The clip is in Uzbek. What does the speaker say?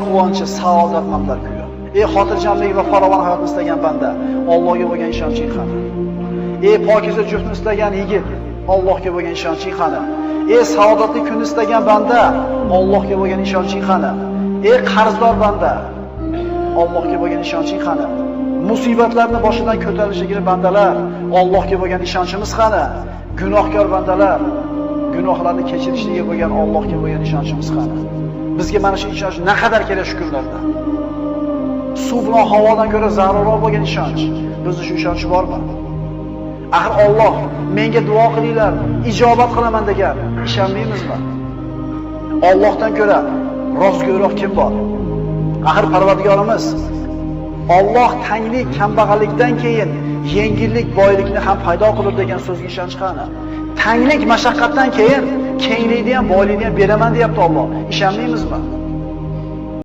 Quvonchi, saodatmandlar kuyi. Ey xotirjamlik va farovon hayotni istagan banda, Allohga bo'lgan ishonching qani? Ey pokiza juftni istagan yigit, Allohga bo'lgan ishonching qani? Ey saodatli kunni istagan banda, Allohga bo'lgan ishonching qani? Ey qarzdor banda, Allohga bo'lgan ishonching qani? Musibatlarni boshidan ko'tarishiga bandalar, Allohga bo'lgan ishonchimiz qani? Gunohkor bandalar, gunohlarni kechirishiga bo'lgan Allohga bo'lgan ishonchimiz qani? Bizga mana shu ishonch naqadar kerak shu kunlarda. Suv bilan havodan ko'ra zarurroq bo'lgan ishonch. Bizda shu ishonch bormi? Axir Alloh menga duo qilinglar, ijobat qilaman degan, ishonmaymizmi? Allohdan ko'ra rostgo'yroq kim bor? Axir Parvardigorimiz Alloh tanglik, kambag'allikdan keyin yengillik, boylikni ham paydo qilur degan so'zga ishonch qani? Tanglik, mashaqqatdan keyin kenglikni ham, boylikni ham beraman deyapti Alloh. Ishonmaymizmi?